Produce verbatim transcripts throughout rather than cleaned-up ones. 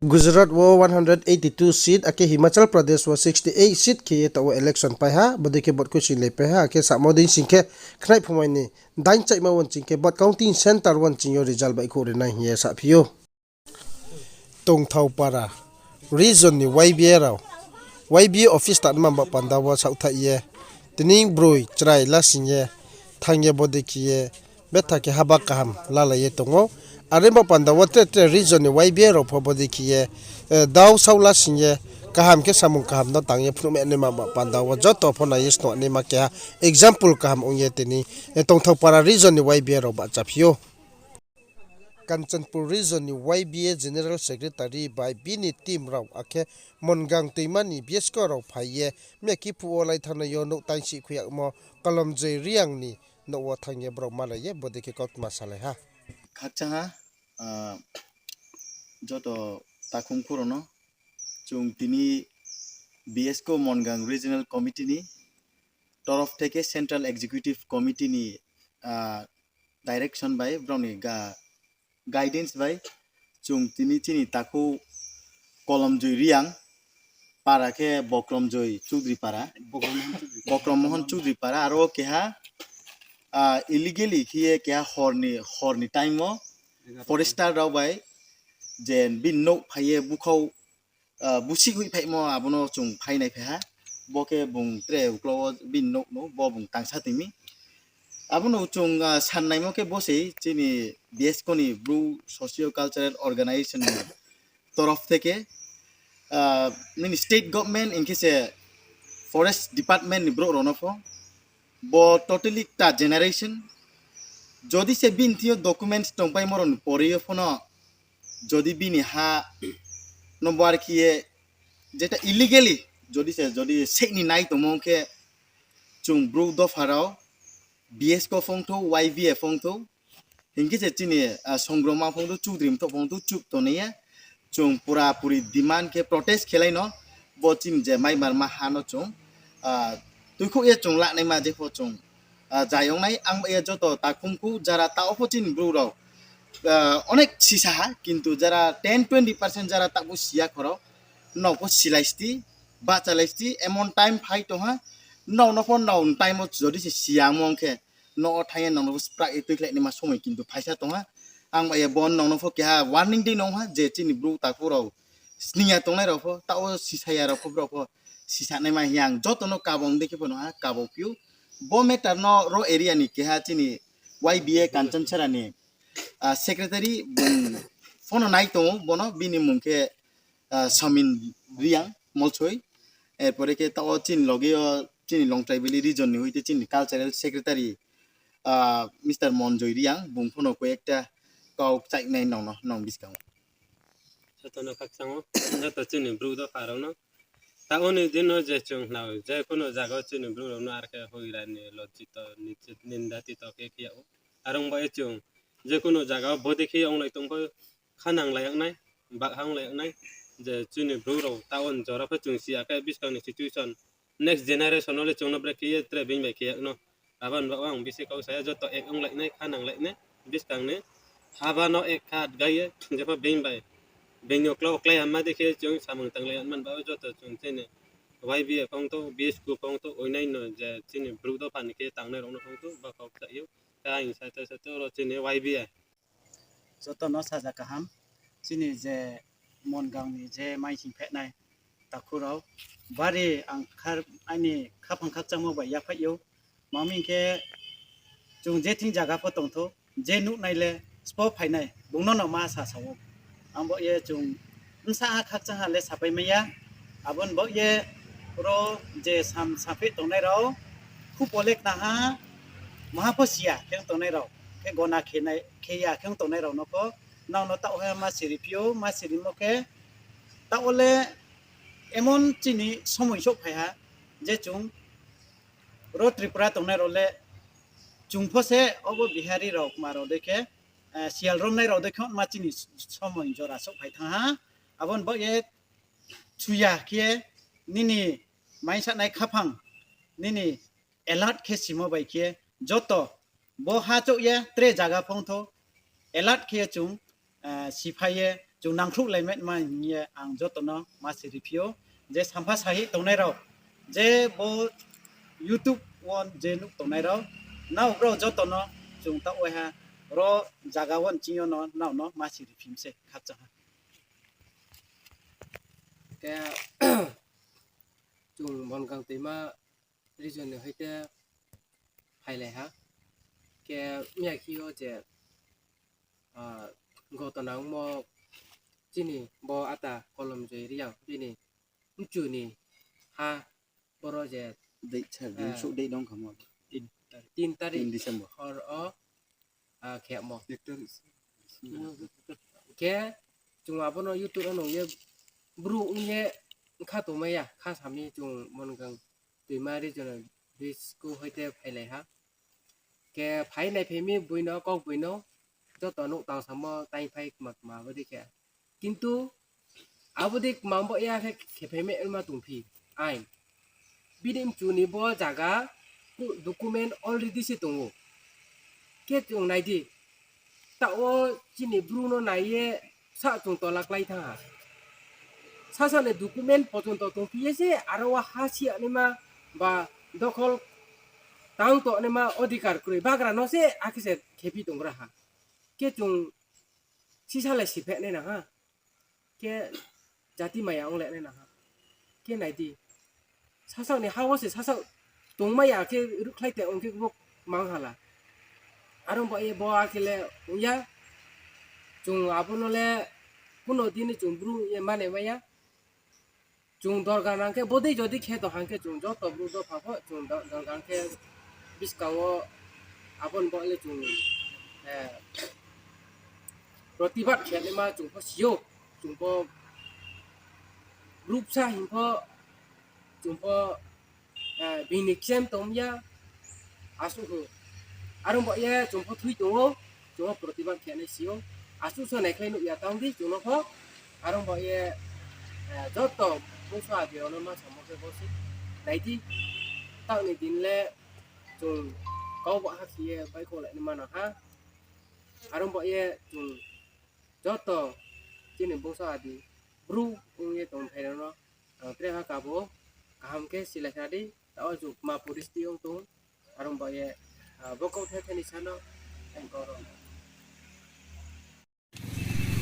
Gujarat wo one hundred eighty two seat, akhe Himachal Pradesh wo sixty eight seat khe ye taoh wo election pai ha, bodei khe vote khuisoinglai pai ha, akhe samo dei sing khe khnai phumai ni daingchaihma wo nching khe vote counting centre wo nching yo result baihkhouh ri nai hing ye saphi ou. Tongthaupara region ni Y B A rao, Y B A office tanma ba panda wo saohthaih ye, tini broi chrai lasing ye, thanng ye bodei khe ye, betha khe haba kaham lalai ye tong ou. Are ba panda wo tre tre region ni Y B A rao pho bodei khe ye, dau sau lasing ye, kaham khe samung kaham no tang ye phnuhmai naima ba panda wo joto pho nai ye snuh naima keha example kaham ong ye tini, Tongthaupara region ni Y B A rao bahchaphi ou. Kanchanpur region ni Y B A general secretary bai bini team rao akhe Mongang toima ni B S K rao phai ye mekiphuh wo lai thanngnai yo nouh taingsi khui yagmo Kolomjoi Reang ni nouh wo thanng ye brao malai ye bodei khe kautma salai ha. Khakchang ha, joto takhum khu rao no chung tini B S K Mongang regional committee ni তরফ থেকে central executive committee ni direction bai, brao ni guidance bai, chung tini chini takhu Kolomjoi Reang, para khe Bokromjoi Choudri para, Bokrom Mohon Choudri para, aro keha illegally khe ye keha hor ni time wo forester rao bai je bini nouh phai ye bukhau busi hoihphaihmo abo no chung phainai phai ha. Bo khe bung tre uklau wo bini nouh no bo bung tangsa toi mi. Abo no chung sannaimo khe bo sei chini B S K ni Bru Socio Cultural Organization ni তরফ থেকে, nini state government hing khe se forest department ni brouh rao no pho, bo totally kta generation, jodi se bini thing yo documents tongpaimo rao ni pore yo pho no, jodi bini ha no bar khe ye, যেটা illegally, jodi se jodi seih ni nai tongmo ong khe, chung Bru dopha rao, B S K pho ongthou, Y B A pho ongthou, hing khe se chini Songrongma pho ongthou, Choudri Mthoh pho ongthou, chup tongnai ye, chung pura puri demand khe protest khelai no, bo chini je maimarma ha no chung tuikhouh ye chung lanaima je pho chung zai ong nai. Ang bai ye joto takhum khu jara taoh pho chini Bru rao অনেক sisa ha, কিন্তু jara ten twenty percent jara taoh bo si ya khorao, nrao pho silai sti, bahchalai sti, এমন time phai tong ha, nrao no pho nrao time wo jodi se si ya ongmo ong khe, nrao thanng ye nrao no pho sprah ye tuikhlai naima somoi কিন্তু phaisa tong ha. Ang bai ye bo nrao no pho keha warning dei nong ha je chini Bru takhu rao, sning ya tongnai rao pho, taoh wo sisa ya rao pho, brao pho sisanaima hing ye ang joto no kabo ong dei khe pho no ha, kabo phi ou. Bo matter no ro area ni keha chini Y B A Kanchanchara ni secretary bung phone no nai tong ou, bo no bini mung khe Somin Reang Molsoi. Erpore khe taoh wo chini loge yo chini Longtrai Valley region ni hoite chini cultural secretary Mister Monjoy Reang, bung pho no koi ekta kau kchaihnai nrao no, nrao buskang wo. Joto no khakchang ou, joto chini Bru dopha rao no. Taoh wo ni din no je chung nao, je kuno zaga wo chini Bru rao no ar khe hoira ni, lojjito, ninda tito khe khe yag ou. Are ong bai ye chung, je kuno zaga wo bodei khe onglai tong pho, khananglai yag nai, bakha onglai yag nai, je chini Bru rao taoh wo ni jora pho chung si ya khe buskang ni situation, next generation no le chung no brekhe ye tre being bai khe yag no. Abo ni baoh wo ang bisi kau sa ya, joto ek onglai nai, khananglai nai, buskang ni haba no ek kha gai ye, jepho being bai, being ni uklau wo klái hamma dei khe chung samung tanglai ya man baoh wo joto chung chini Y B A pho ongthou, B S K pho ongthou, oinai no je chini Bru dopha ni khe tangnai rao no pho ongthou, ba kau kchaih ou, ta hing sa ta sa to ro chini Y B A. Joto no saja kaham, chini je Mongang ni je maising phehnai takhu rao, bari ang khar aini khaphang khakchangmo bai yaphaih ou, ma hing khe chung je thing zaga pho tongthou, je nuhnai le sbo phainai, bung no no ma sa sa ou. Ang baoh ye chung bsa ha khakchang ha le sapai mai ya, abo ni baoh ye ro je sam sapheh tongnai rao, khupo le khna ha, maha pho si ya khe tongnai rao, khe gona khe ya khe tongnai rao no pho, nrao no taoh ha ma siri phi ou, ma sirimo khe, taoh wo le emon chini somoi souhphai ha, je chung ro Tripura tongnai rao le, chung pho se obo Bihari rao kma rao dei khe, Sial romnai rao dei khe ma chini somoi jora souhphai thanng ha, abo ni baoh ye thuya khe nini maisanai khaphang nini alert khe simo bai khe joto bo ha chouh ye tre zaga pho ongthou alert khe ye chung siphai ye chung nangkhruhlaimai hing ye ang joto no ma si riphi ou. Je sampha sahi tongnai rao, je bo YouTube wo je nuh tongnai rao, nrao brao joto no chung taoh waiha ro zaga wo nching yo no nrao no ma si riphi mi se khakchang ha. Khe chung Bongkang Toima region ni hoite phailai ha. Khe miya khe yo je, ah, gotona ongmo chini bo ata Kolomjoi Reang bini mchu ni ha boro je, date sa, eh, bini souh date nong khamo. Tin tarik, tin tarik, tin December hor wo, ah, khemo. Ek tarik. Khe chung abo no YouTube wo nung ye bru ong ye kha tongmai ya, kha sami chung Bongkang Toima regional bridge school hoite phailai ha. Khe phai nai phai mi boi no, kau boi no, joto nouh tang samo taing phai kma kma abo dei khe. Kintu abo dei kma bo ya khe khe phai mi ma tongphi. Ain. Bini mchu ni bo zaga ku-, document already se tong ou. Khe chung nai di. Taoh wo chini bru no nai ye sa chung tola klái thanng ha. Sasa ni document porjonto tongphi ye se aro wo ha si ya naima ba dokhol tang to naima odhikar kroi bagra no se akhe se khephi tong gra ha. Khe chung sisa le si pheh nai nang ha. Khe jati maya ong le nai nang ha. Khe nai di. Sasaoh ni ha wo se sasaoh tongmai ya khe ruhkhlai te ong khe bo mang hala. Aro ba ye bo akhe le ong ya. Chung abo no le kuno din ni chung bru ye mane mai ya. Chung dorga nang khe bodei jodi khe to hang khe chung joto bru dopha pho chung do-, dorga nang khe buskang wo abo ni bo le chung, eh, protibad khe naima chung pho si ou. Chung pho bru bsa hing pho chung pho, eh, bini kchem tong ya. Asuh hing. Aro ba ye chung pho thui tong ou. Chung pho protibad khe nai si ou. Asuh so naikhlai nuh ya tang di chung no pho. Aro ba ye, eh, joto bungso adi rao no ma samo khe bo se. Nai di. Taoh ni din le chung kau ba ha si ye baihkhouhlai naima nang ha. Aro ba ye chung joto chini bungso adi bru ong ye tongphai rao no ang tre ha kabo kaham khe silai sa di, taoh chung kma poristi ong tong, aro ba ye, ah, bo kauthai thani sa no, ang kau rao no.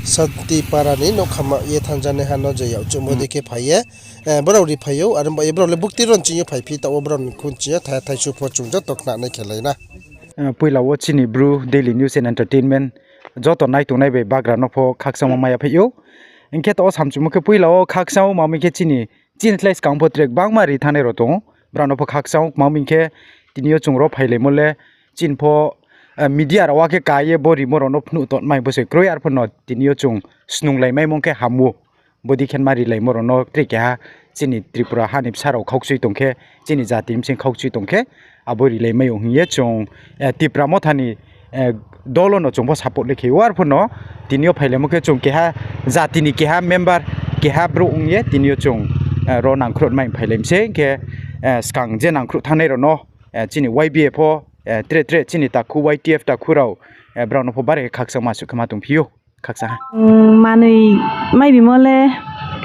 Santi para ni nouhkhama ye thanngjanaiha no je yakchuhmo dei khe phai ye, eh, brao ri phai ou, aro ba ye brao le bukti ro nching yo phaiphi, taoh wo brao ni khunching yo thai thaisu pho chung joto khnanai khelai na. Eh, poila wo chini Bru Daily News and Entertainment joto nai tongnai bai bagra no pho khakchangmo maya phai ou. Hing khe taoh wo samchumo khe poila wo khakchang ou, ma mi khe chini, chini khlai skang pho tre gbangma ri thanngnai rao tong ou. Brao no pho khakchang ou, ma mi khe tini yo chung ro phailaimo le chini pho, eh, media rao wa khe ka ye bo rimo rao no phnuh tongmai bo se kroi, arphuh no tini yo chung snunglaimaimo khe ham ou. Bodei khe ma rilaimo rao no tre keha chini Tripura ha ni bsa rao khaukchui tong khe, chini jati bsing khaukchui tong khe, abo rilaimai ou hing ye chung, eh, Tipra Motha ni, eh, dol no chung pho support le khe ou, arphuh no tini yo phailaimo khe chung keha jati ni keha member, keha brouh ong ye tini yo chung, eh, ro nangkhruh mai phailaimi se khe, eh, skang je nangkhruh thanngnai rao no, eh, chini Y B A pho, eh, tre tre chini takhu Y T F takhu rao, eh, brao no pho bare khe khakchangma suh khe ma tongphi ou. Khakchang ha. Manoi maibimo le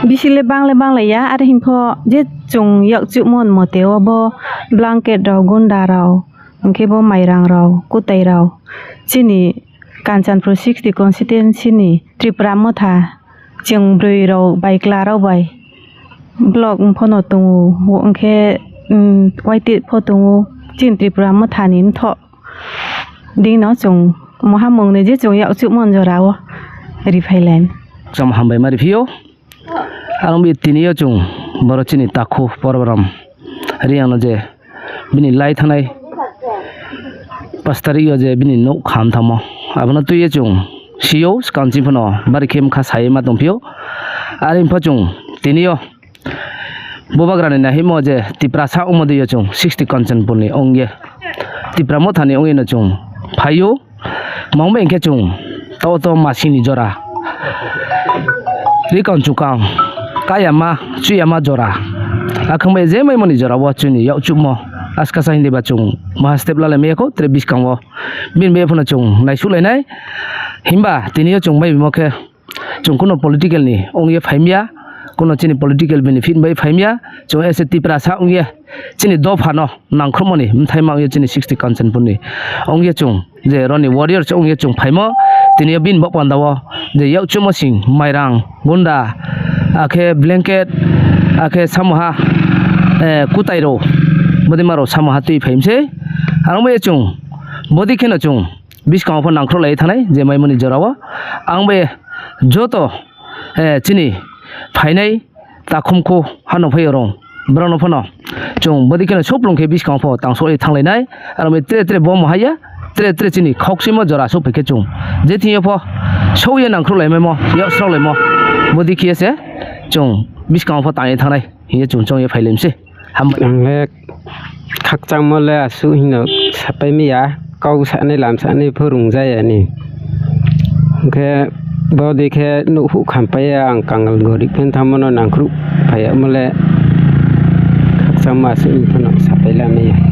bisi le bang le banglai ya, are hing pho je chung yakchuhmo mote wo bo blanket rao, gunda rao, hing khe bo mairang rao, kutai rao, chini Kanchanpur sixty constituency ni Tripura Motha, chung broi rao bai, kla rao bai, block pho no tong ou, hing khe, Y T F pho tong ou, chini Tripura Motha ni mthoh deino chung mahamung ni je chung yakchuhmo jora wo riphailai. Chung hambai ma riphi ou. Aro bi tini yo chung boro chini takhu Poroborom Reang no je bini lai thanngnai pas tarik yo je bini nouh kham thanngmo, abo no tui ye chung si ou, skang ching pho no bari khe bkha sa ye ma tongphi ou. Are pho chung tini yo bo bagra ni nahimo je Tiprasa ongmo dei yo chung sixty Kanchanpur ni ong ye, Tipra Motha ni ong ye no chung phai ou. Kma ong bai hing khe chung taoh to masing ni jora, rikang chukang, kayama chuyama jora, akhang bai je maimo ni jora wo chini yakchuhmo askasa hing dei ba chung maha step lalai mai ya khou tre buskang wo. Bini bai pho no chung naisuhlai nai. Himba tini yo chung maibimo khe Chung kuno political ni ong ye phai mi ya, kuno chini political benefit bai phai mi ya, chung as a Tiprasa ong ye chini dopha no nangkhruhmo ni bthaima ong ye chini sixty Kanchanpur ni ong ye chung je rao ni warrior se ong ye chung phaimo, tini yo bini baoh panda wo je yakchuhmo sing, mairang, gunda, akhe blanket, akhe samoha, kutai rao, bodeima rao samoha tui phai mi sei. Aro bai ye chung bodei kheno chung buskang wo pho nangkhruhlai ye thanngnai je maimo ni jora wo. Ang bai ye joto chini phainai takhumkhu ha no phai yo rao, brao no pho no chung bodei kheno souhplung khe buskang wo pho tangsouh ye thannglai nai. Aro bai tre tre bo mo hai ya, tre tre chini khaukchimo jora souhphai khe chung je thing yo pho souh ye nangkhruhlai maimo, yaksraolaimo, bodei khe ye se chung buskang wo pho tang ye thanngnai hing ye chung choung ye phailai mi sei. Hambai. Ang le khakchangmo le asuh hing no sapai mi ya, kau sanai lam sanai pho rungja ya ni. Hing khe bodei khe nouh huh khampai ye ang kangal gorib khe thanngmo no nangkhruh phai yagmo le khakchangmo asuh hing pho no sapai la mai ya.